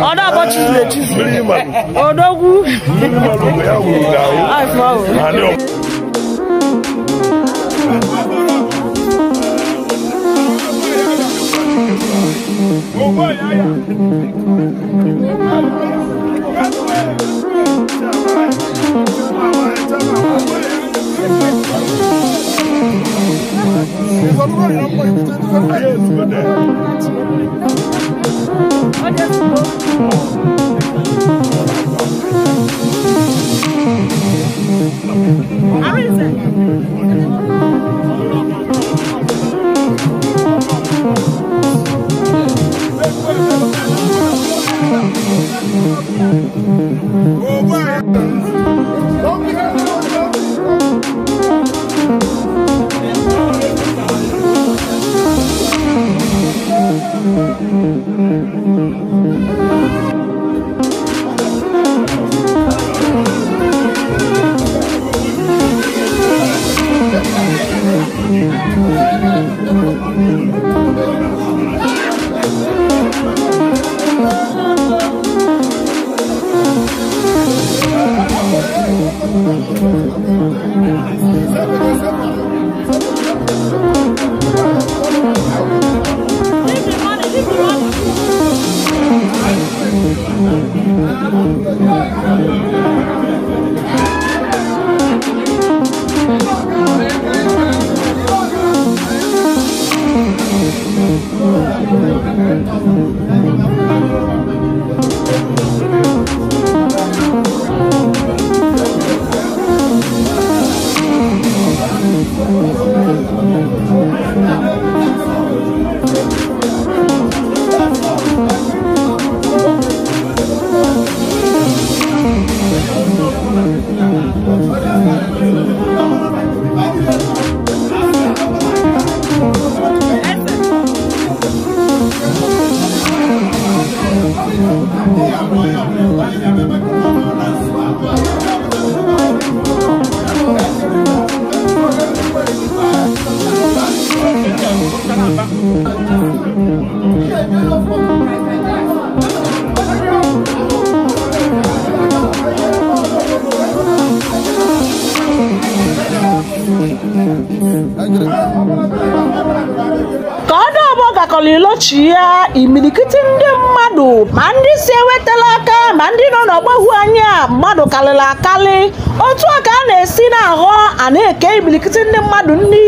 Ọ̀dọ́ àbọ̀ chizule chizule. Odogwu. Ka ọdụ ọgbọ gakọrọ ya imilikiti ndị mmadụ ma ndị si ewetala aka ma ndị nọ n'ọgbọhụ anya mmadụ karịrị akarị otu a ka a na-esi na-aghọ a na-eke imilikiti ndị mmadụ nri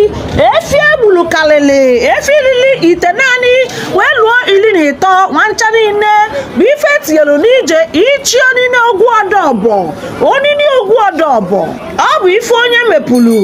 efi egburu karịrị efi riri ite naanị wee lụọ 13 nwancha niile bụ ife tinyere n'ije ichi onine ogwu ọdọbọ onine ogwu ọdọbọ ọ bụ ife onye mepụrụ.